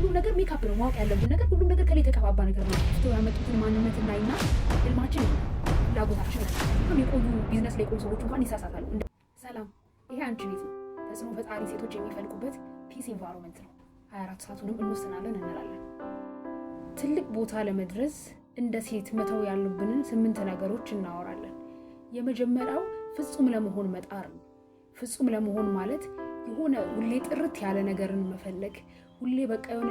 ሁሉም ነገር ሜካፕ ነው። ማወቅ ያለብን ነገር ሁሉም ነገር ከላይ የተቀባባ ነገር ነው። ቶ ያመጡትን ማንነት እናይና ህልማችን፣ ፍላጎታችን ነው። የቆዩ ቢዝነስ ላይ የቆዩ ሰዎች እንኳን ይሳሳታሉ። ሰላም፣ ይሄ አንቺ ቤት ነው። ተጽዕኖ ፈጣሪ ሴቶች የሚፈልቁበት peace environment ነው። 24 ሰዓቱንም እንወስናለን እንላለን። ትልቅ ቦታ ለመድረስ እንደ ሴት መተው ያሉብንን ስምንት ነገሮች እናወራለን። የመጀመሪያው ፍጹም ለመሆን መጣር ነው። ፍጹም ለመሆን ማለት የሆነ ሁሌ ጥርት ያለ ነገርን መፈለግ፣ ሁሌ በቃ የሆነ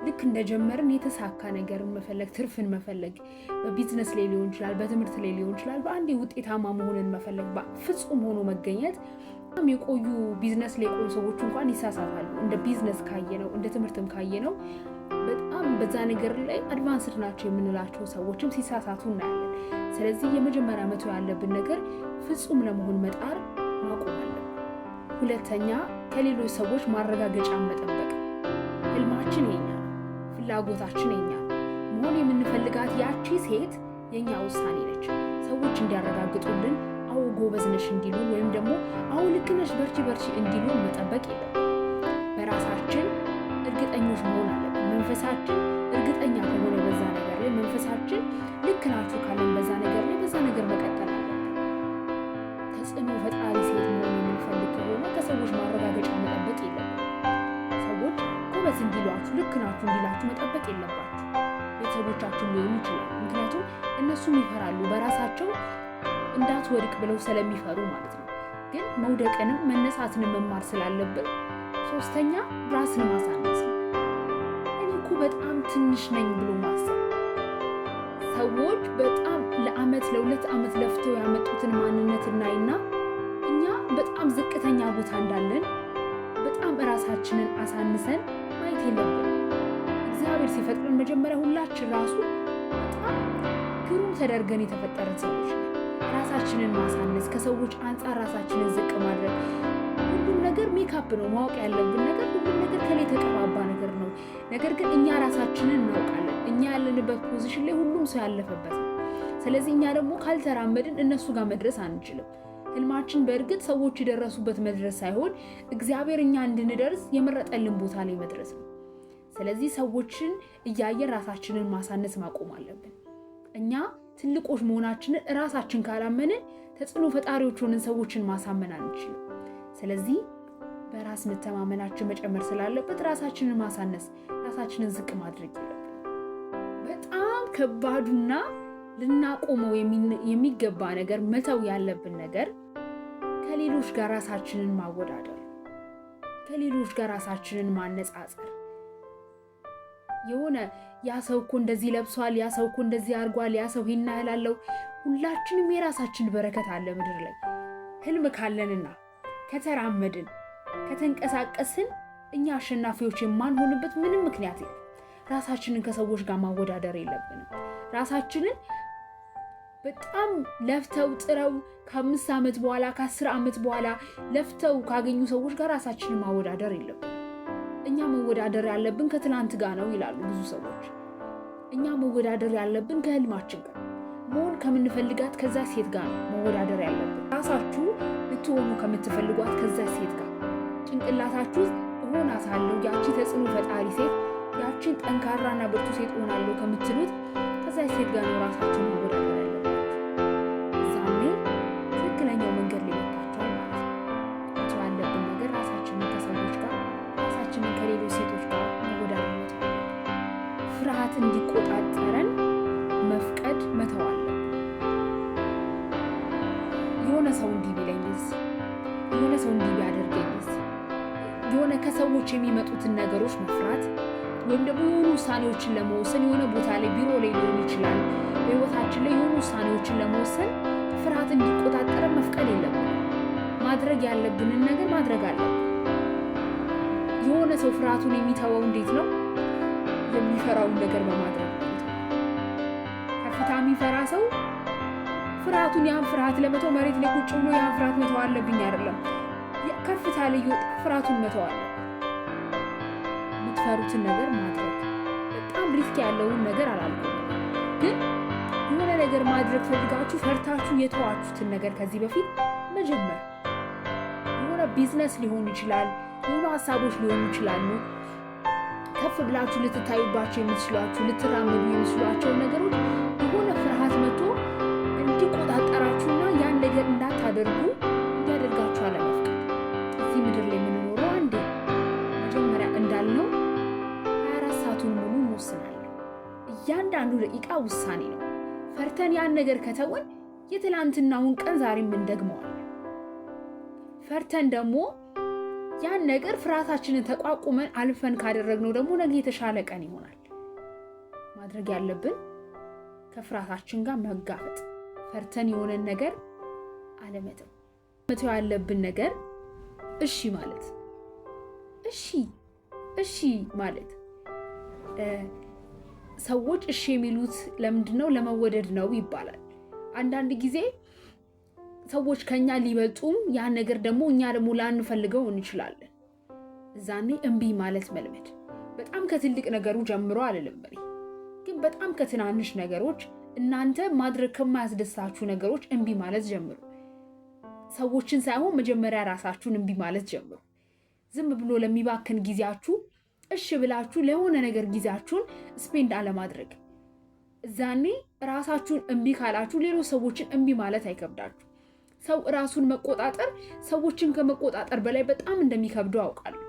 ልክ እንደጀመርን የተሳካ ነገርን መፈለግ፣ ትርፍን መፈለግ፣ በቢዝነስ ላይ ሊሆን ይችላል፣ በትምህርት ላይ ሊሆን ይችላል። በአንዴ ውጤታማ መሆንን መፈለግ፣ ፍጹም ሆኖ መገኘት። በጣም የቆዩ ቢዝነስ ላይ የቆዩ ሰዎች እንኳን ይሳሳታሉ። እንደ ቢዝነስ ካየነው፣ እንደ ትምህርትም ካየነው፣ በጣም በዛ ነገር ላይ advanced ናቸው የምንላቸው ሰዎችም ሲሳሳቱ እናያለን። ስለዚህ የመጀመሪያ መተው ያለብን ነገር ፍጹም ለመሆን መጣር ማቆም አለብን። ሁለተኛ፣ ከሌሎች ሰዎች ማረጋገጫ መጠበቅ። ህልማችን የኛ ነው፣ ፍላጎታችን የኛ ነው። መሆን የምንፈልጋት ያቺ ሴት የኛ ውሳኔ ነች። ሰዎች እንዲያረጋግጡልን፣ አዎ ጎበዝ ነሽ እንዲሉን ወይም ደግሞ አዎ ልክ ነሽ፣ በርቺ በርቺ እንዲሉን መጠበቅ የለብንም። በራሳችን እርግጠኞች መሆን አለብን። መንፈሳችን እርግጠኛ ከሆነ በዛ ነገር ላይ፣ መንፈሳችን ልክ ናችሁ ካለን በዛ ነገር ላይ፣ በዛ ነገር መቀጠል አለብን። ተጽዕኖ ፈጣሪ ሴት መሆን የምንፈልግ ከሆነ ከሰዎች ማረጋገጫ መጠበቅ የለብንም። ሰዎች ጎበዝ እንዲሏችሁ፣ ልክ ናችሁ እንዲላችሁ መጠበቅ የለባችሁ። ቤተሰቦቻችን ሊሆኑ ይችላል። ምክንያቱም እነሱም ይፈራሉ፣ በራሳቸው እንዳትወድቅ ብለው ስለሚፈሩ ማለት ነው። ግን መውደቅንም መነሳትንም መማር ስላለብን። ሶስተኛ፣ ራስን ማሳነስ ነው። እኔ እኮ በጣም ትንሽ ነኝ ብሎ ማሰብ። ሰዎች በጣም ለአመት፣ ለ2 ዓመት ለፍተው ያመጡትን ማንነት እናይና እኛ በጣም ዝቅተኛ ቦታ እንዳለን በጣም እራሳችንን አሳንሰን ማየት የለብንም። እግዚአብሔር ሲፈጥረን መጀመሪያ ሁላችን ራሱ በጣም ግሩም ተደርገን የተፈጠረን ሰዎች ነን። ራሳችንን ማሳነስ፣ ከሰዎች አንጻር ራሳችንን ዝቅ ማድረግ፣ ሁሉም ነገር ሜካፕ ነው። ማወቅ ያለብን ነገር ሁሉም ነገር ከላይ የተቀባባ ነገር ነው። ነገር ግን እኛ ራሳችንን እናውቃለን። እኛ ያለንበት position ላይ ሁሉም ሰው ያለፈበት ነው። ስለዚህ እኛ ደግሞ ካልተራመድን እነሱ ጋር መድረስ አንችልም። ህልማችን በእርግጥ ሰዎች የደረሱበት መድረስ ሳይሆን እግዚአብሔር እኛ እንድንደርስ የመረጠልን ቦታ ላይ መድረስ ነው። ስለዚህ ሰዎችን እያየን ራሳችንን ማሳነስ ማቆም አለብን። እኛ ትልቆች መሆናችንን እራሳችን ካላመንን ተጽዕኖ ፈጣሪዎች ሆነን ሰዎችን ማሳመን አንችልም። ስለዚህ በራስ መተማመናችን መጨመር ስላለበት ራሳችንን ማሳነስ፣ ራሳችንን ዝቅ ማድረግ የለብንም። በጣም ከባዱና ልናቆመው የሚገባ ነገር፣ መተው ያለብን ነገር ከሌሎች ጋር ራሳችንን ማወዳደር፣ ከሌሎች ጋር ራሳችንን ማነጻጸር። የሆነ ያ ሰው እኮ እንደዚህ ለብሷል፣ ያ ሰው እኮ እንደዚህ አድርጓል፣ ያ ሰው ይሄን ያህል አለው። ሁላችንም የራሳችን በረከት አለ ምድር ላይ። ህልም ካለንና ከተራመድን፣ ከተንቀሳቀስን እኛ አሸናፊዎች የማንሆንበት ምንም ምክንያት የለም። ራሳችንን ከሰዎች ጋር ማወዳደር የለብንም። ራሳችንን በጣም ለፍተው ጥረው ከ5 ዓመት በኋላ፣ ከ10 ዓመት በኋላ ለፍተው ካገኙ ሰዎች ጋር ራሳችንን ማወዳደር የለብንም። እኛ መወዳደር ያለብን ከትናንት ጋር ነው ይላሉ ብዙ ሰዎች። እኛ መወዳደር ያለብን ከህልማችን ጋር፣ መሆን ከምንፈልጋት ከዛ ሴት ጋር ነው መወዳደር ያለብን። ራሳችሁ ልትሆኑ ከምትፈልጓት ከዛ ሴት ጋር፣ ጭንቅላታችሁ ውስጥ እሆናታለሁ፣ ያቺ ተጽዕኖ ፈጣሪ ሴት፣ ያቺን ጠንካራና ብርቱ ሴት እሆናለሁ ከምትሉት ከዛ ሴት ጋር ነው ራሳችሁ መወዳደር ያለባችሁ። እዛኔ ትክክለኛው መንገድ ላይ ወጥታችኋል ማለት ነው። መተው ያለብን ነገር ራሳችንን ከሰዎች ጋር፣ ራሳችንን ከሌሎች ሴቶች ጋር መወዳደር መተው አለብን። ፍርሃት እንዲቆጣጠረን መፍቀድ መተው አለብን። የሆነ ሰው እንዲህ ቢለኝስ፣ የሆነ ሰው እንዲህ ቢያደርገኝስ፣ የሆነ ከሰዎች የሚመጡትን ነገሮች መፍራት ወይም ደግሞ የሆኑ ውሳኔዎችን ለመወሰን፣ የሆነ ቦታ ላይ፣ ቢሮ ላይ ሊሆን ይችላል፣ በህይወታችን ላይ የሆኑ ውሳኔዎችን ለመወሰን ፍርሃት እንዲቆጣጠረን መፍቀድ የለብንም። ማድረግ ያለብንን ነገር ማድረግ አለብን። የሆነ ሰው ፍርሃቱን የሚተወው እንዴት ነው? የሚፈራውን ነገር በማድረግ ነው። ከፍታ የሚፈራ ሰው ፍርሃቱን፣ ያን ፍርሃት ለመተው መሬት ላይ ቁጭ ብሎ ያን ፍርሃት መተው አለብኝ አይደለም። ከፍታ ላይ እየወጣ ፍርሃቱን መተው አለበት። የምትፈሩትን ነገር ማድረግ፣ በጣም risk ያለውን ነገር አላልኩም፣ ግን የሆነ ነገር ማድረግ ፈልጋችሁ ፈርታችሁ የተዋችሁትን ነገር ከዚህ በፊት መጀመር፣ የሆነ ቢዝነስ ሊሆን ይችላል፣ የሆኑ ሀሳቦች ሊሆኑ ይችላሉ። ከፍ ብላችሁ ልትታዩባቸው የምትችሏቸው፣ ልትራመዱ የምትችሏቸው ነገሮች የሆነ ፍርሃት መጥቶ እንዲቆጣጠራችሁና ያን ነገር እንዳታደርጉ እንዲያደርጋችሁ አለመፍቀድ። እዚህ ምድር ላይ የምንኖረው አንዴ፣ መጀመሪያ እንዳልነው 24 ሰዓቱን ሙሉ እንወስናለን። እያንዳንዱ ደቂቃ ውሳኔ ነው። ፈርተን ያን ነገር ከተውን የትላንትናውን ቀን ዛሬም እንደግመዋለን። ፈርተን ደግሞ ያን ነገር ፍርሃታችንን ተቋቁመን አልፈን ካደረግነው ደግሞ ነገ የተሻለ ቀን ይሆናል። ማድረግ ያለብን ከፍርሃታችን ጋር መጋፈጥ፣ ፈርተን የሆነን ነገር አለመተው። መተው ያለብን ነገር እሺ ማለት፣ እሺ እሺ ማለት። ሰዎች እሺ የሚሉት ለምንድን ነው? ለመወደድ ነው ይባላል። አንዳንድ ጊዜ ሰዎች ከኛ ሊበልጡም ያን ነገር ደግሞ እኛ ደግሞ ላንፈልገው እንችላለን። እዛኔ እምቢ ማለት መልመድ። በጣም ከትልቅ ነገሩ ጀምሮ አልልም እኔ፣ ግን በጣም ከትናንሽ ነገሮች፣ እናንተ ማድረግ ከማያስደስታችሁ ነገሮች እምቢ ማለት ጀምሩ። ሰዎችን ሳይሆን መጀመሪያ ራሳችሁን እምቢ ማለት ጀምሩ። ዝም ብሎ ለሚባክን ጊዜያችሁ እሺ ብላችሁ ለሆነ ነገር ጊዜያችሁን spend አለማድረግ። እዛኔ ራሳችሁን እምቢ ካላችሁ ሌሎች ሰዎችን እምቢ ማለት አይከብዳችሁ። ሰው ራሱን መቆጣጠር ሰዎችን ከመቆጣጠር በላይ በጣም እንደሚከብደው አውቃለሁ።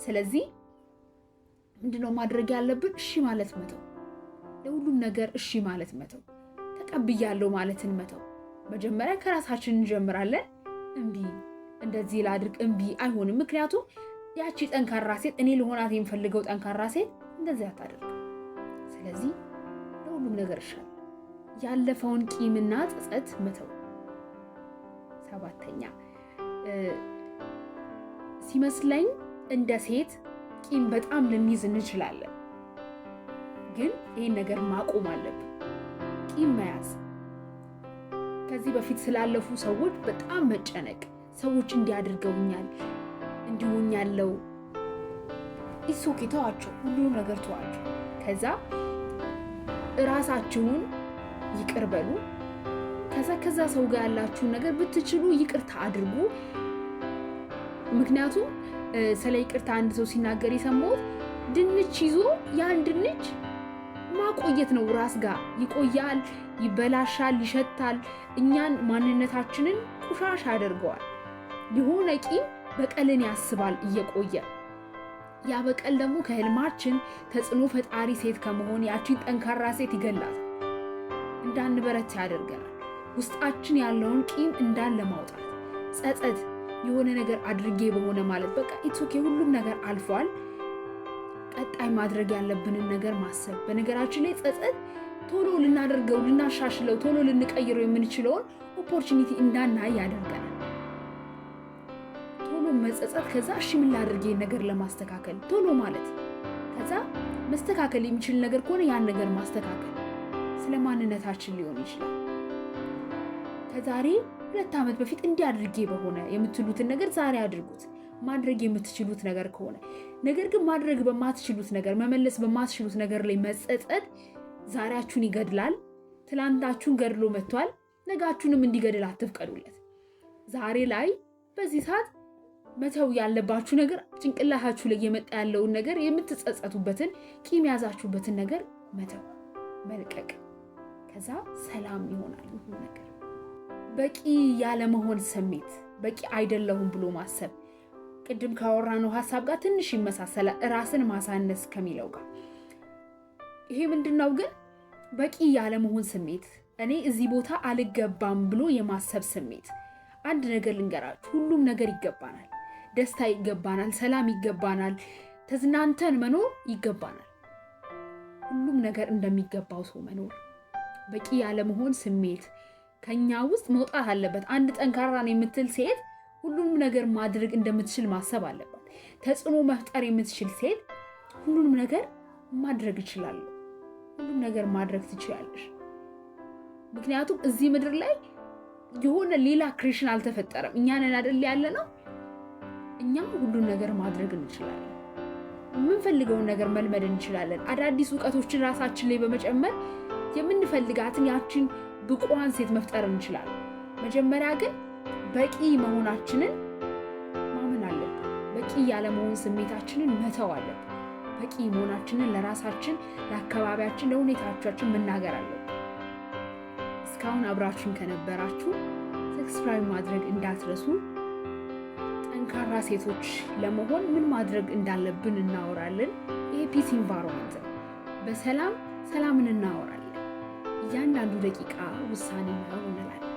ስለዚህ ምንድነው ማድረግ ያለብን? እሺ ማለት መተው፣ ለሁሉም ነገር እሺ ማለት መተው፣ ተቀብያለሁ ማለትን መተው። መጀመሪያ ከራሳችን እንጀምራለን። እምቢ፣ እንደዚህ ላድርግ፣ እምቢ፣ አይሆንም። ምክንያቱም ያቺ ጠንካራ ሴት፣ እኔ ልሆናት የምፈልገው ጠንካራ ሴት እንደዚህ አታደርግም። ስለዚህ ለሁሉም ነገር እሻለሁ። ያለፈውን ቂምና ጸጸት መተው። ሰባተኛ፣ ሲመስለኝ እንደ ሴት ቂም በጣም ልንይዝ እንችላለን፣ ግን ይህን ነገር ማቆም አለብን። ቂም መያዝ፣ ከዚህ በፊት ስላለፉ ሰዎች በጣም መጨነቅ፣ ሰዎች እንዲህ አድርገውኛል፣ እንዲህ ሆኛለሁ፣ it's okay፣ ተዋቸው፣ ሁሉንም ነገር ተዋቸው። ከዛ እራሳችሁን ይቅር በሉ። ከዛ ሰው ጋር ያላችሁን ነገር ብትችሉ ይቅርታ አድርጉ። ምክንያቱም ስለ ይቅርታ አንድ ሰው ሲናገር የሰማሁት ድንች ይዞ ያን ድንች ማቆየት ነው። ራስ ጋር ይቆያል፣ ይበላሻል፣ ይሸታል። እኛን ማንነታችንን ቆሻሻ ያደርገዋል። የሆነ ቂም በቀልን ያስባል እየቆየ። ያ በቀል ደግሞ ከህልማችን ተጽዕኖ ፈጣሪ ሴት ከመሆን ያቺን ጠንካራ ሴት ይገላታል። እንዳንበረታ ያደርገናል። ውስጣችን ያለውን ቂም እንዳለ ማውጣት፣ ጸጸት፣ የሆነ ነገር አድርጌ በሆነ ማለት፣ በቃ it's okay፣ ሁሉም ነገር አልፏል። ቀጣይ ማድረግ ያለብንን ነገር ማሰብ። በነገራችን ላይ ጸጸት ቶሎ ልናደርገው፣ ልናሻሽለው፣ ቶሎ ልንቀይረው የምንችለውን opportunity እንዳናይ ያደርገናል። ቶሎ መጸጸት፣ ከዛ እሺ ምን ላድርግ ይሄን ነገር ለማስተካከል ቶሎ ማለት፣ ከዛ መስተካከል የሚችል ነገር ከሆነ ያን ነገር ማስተካከል። ስለ ማንነታችን ሊሆን ይችላል። ከዛሬ 2 ዓመት በፊት እንዲህ አድርጌ በሆነ የምትሉትን ነገር ዛሬ አድርጉት። ማድረግ የምትችሉት ነገር ከሆነ። ነገር ግን ማድረግ በማትችሉት ነገር፣ መመለስ በማትችሉት ነገር ላይ መጸጸት ዛሬያችሁን ይገድላል። ትላንታችሁን ገድሎ መጥቷል። ነጋችሁንም እንዲገድል አትፍቀዱለት። ዛሬ ላይ በዚህ ሰዓት መተው ያለባችሁ ነገር ጭንቅላታችሁ ላይ የመጣ ያለውን ነገር፣ የምትጸጸቱበትን፣ ቂም የያዛችሁበትን ነገር መተው፣ መልቀቅ። ከዛ ሰላም ይሆናል ሁሉ ነገር። በቂ ያለመሆን ስሜት፣ በቂ አይደለሁም ብሎ ማሰብ ቅድም ካወራነው ሀሳብ ጋር ትንሽ ይመሳሰላል፣ ራስን ማሳነስ ከሚለው ጋር። ይሄ ምንድን ነው ግን? በቂ ያለመሆን ስሜት፣ እኔ እዚህ ቦታ አልገባም ብሎ የማሰብ ስሜት። አንድ ነገር ልንገራችሁ፣ ሁሉም ነገር ይገባናል። ደስታ ይገባናል፣ ሰላም ይገባናል፣ ተዝናንተን መኖር ይገባናል። ሁሉም ነገር እንደሚገባው ሰው መኖር፣ በቂ ያለመሆን ስሜት ከኛ ውስጥ መውጣት አለበት። አንድ ጠንካራ ነኝ የምትል ሴት ሁሉንም ነገር ማድረግ እንደምትችል ማሰብ አለባት። ተጽዕኖ መፍጠር የምትችል ሴት ሁሉንም ነገር ማድረግ እችላለሁ፣ ሁሉም ነገር ማድረግ ትችላለሽ። ምክንያቱም እዚህ ምድር ላይ የሆነ ሌላ creation አልተፈጠረም። እኛ ነን አይደል ያለነው? እኛም ሁሉን ነገር ማድረግ እንችላለን። የምንፈልገውን ነገር መልመድ እንችላለን። አዳዲስ እውቀቶችን ራሳችን ላይ በመጨመር የምንፈልጋትን ያችን ብቁዋን ሴት መፍጠር እንችላለን። መጀመሪያ ግን በቂ መሆናችንን ማመን አለብን። በቂ ያለመሆን ስሜታችንን መተው አለብን። በቂ መሆናችንን ለራሳችን፣ ለአካባቢያችን፣ ለሁኔታዎቻችን መናገር አለብን። እስካሁን አብራችሁን ከነበራችሁ subscribe ማድረግ እንዳትረሱ። ጠንካራ ሴቶች ለመሆን ምን ማድረግ እንዳለብን እናወራለን። ይሄ peace environment ነው። በሰላም ሰላምን እናወራለን። እያንዳንዱ ደቂቃ ውሳኔ ነው እንላለን።